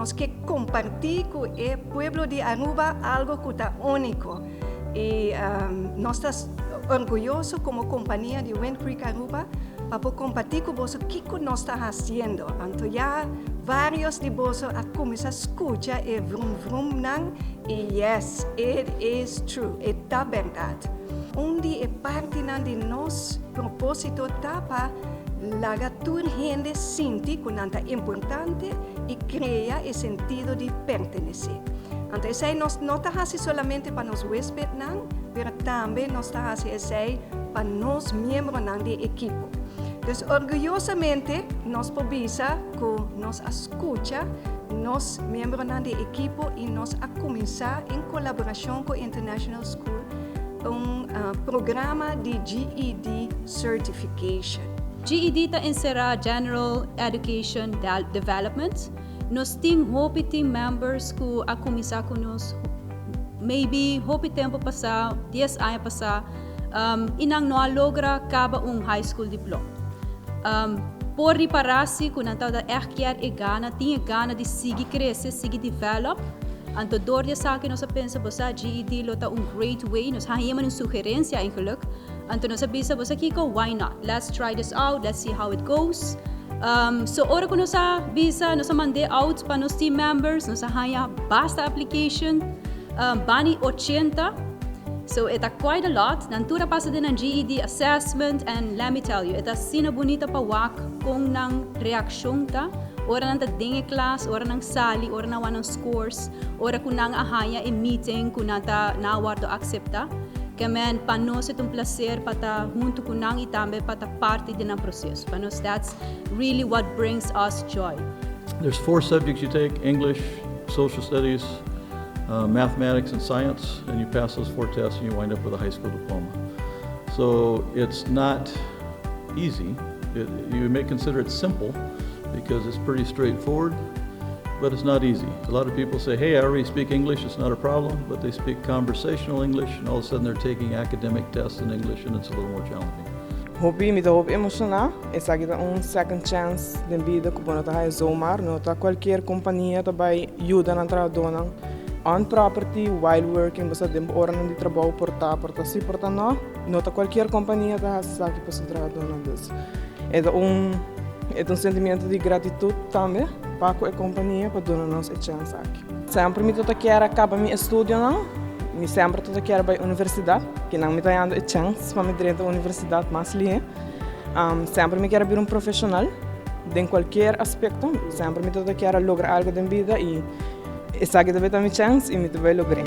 Nos ke kompartí ku e pueblo di Aruba algo ku ta úniko. I nos ta orguyoso komo kompania di Wind Creek Aruba pa por kompartí ku boso kiko nos ta hasiendo. Anto ya vários di boso a kuminsá skucha e vrum vrumnan i yes, it is true, e ta bèrdat. Un di e partinan di nos propósito ta pa laga tur hende sinti ku nan ta importante i krea e sentido di pertenesé. Anto esei nos no ta hasi solamente pa nos huéspednan, pero tambe nos ta hasi esei pa nos miembronan di ekipo. Dus orguyosamente nos por bisa ku nos a skucha nos miembronan di ekipo i nos a kuminsá en kolaborashon ku International School un programa di GED Certification. GED ta enserá General Education Development. Nos tin hopi team members ku a kuminsá ku nos maybe hopi tempu pasá, 10 aña pasá, i nan no a logra kaba un high school diploma. Por ripará si ku nan tabata echt kier e gana, tin e gana di sigui krese, sigui develop. Anto dor di esaki nos a pensa, bo sa, GED lo ta un great way, nos a haña un sugerensia eigenlijk. Anto nos a bisa, bo sa kiko, why not? Let's try this out, let's see how it goes. So ora ku nos a bisa, nos a mand'é out pa nos team members, nos a haña basta application, bani 80. So e ta quite a lot. Nan tur a pasa den nan GED assessment and let me tell you, e ta asina bunita pa wak kon nan reakshon ta. Ora nan ta den e klas, ora nan sali, ora nan wak nan scores, ora ku nan a haña e meeting ku nan ta nan a wòrdu akseptá. Ke men, pa nos ta un plaser pa ta huntu ku nan i tambe pa ta parti di nan proseso. Pa nos, that's really what brings us joy. There's four subjects you take: English, social studies, mathematics, and science, and you pass those four tests and you wind up with a high school diploma. So it's not easy. You may consider it simple because it's pretty straightforward, but it's not easy. A lot of people say, "Hey, I already speak English, it's not a problem," but they speak conversational English, and all of a sudden they're taking academic tests in English, and it's a little more challenging. Hopi, mi ta hopi emoshoná. Esaki ta un second chance di bida ku bo no ta haya zomaar. No ta kualke kompania ta bai yuda nan trahadónan on property while working, bo den ora di trabou, por ta si, por ta no. No ta kualke kompania ta hasi esaki pa su trahadónan. Dus e ta un sentimentu di gratitut tambe pa e kompania pa duna nos e chance aki. Semper mi tabata kier kaba mi estudionan. Mi semper tabata kier bai universidat, ku nan mi ta hayando e chance pa mi drenta universidat mas lihé. Semper mi kier bira un profeshonal den kualke aspekto. Semper mi tabata kier logra algu den bida i esaki tambe ta mi chance i mi ta bai logr'é.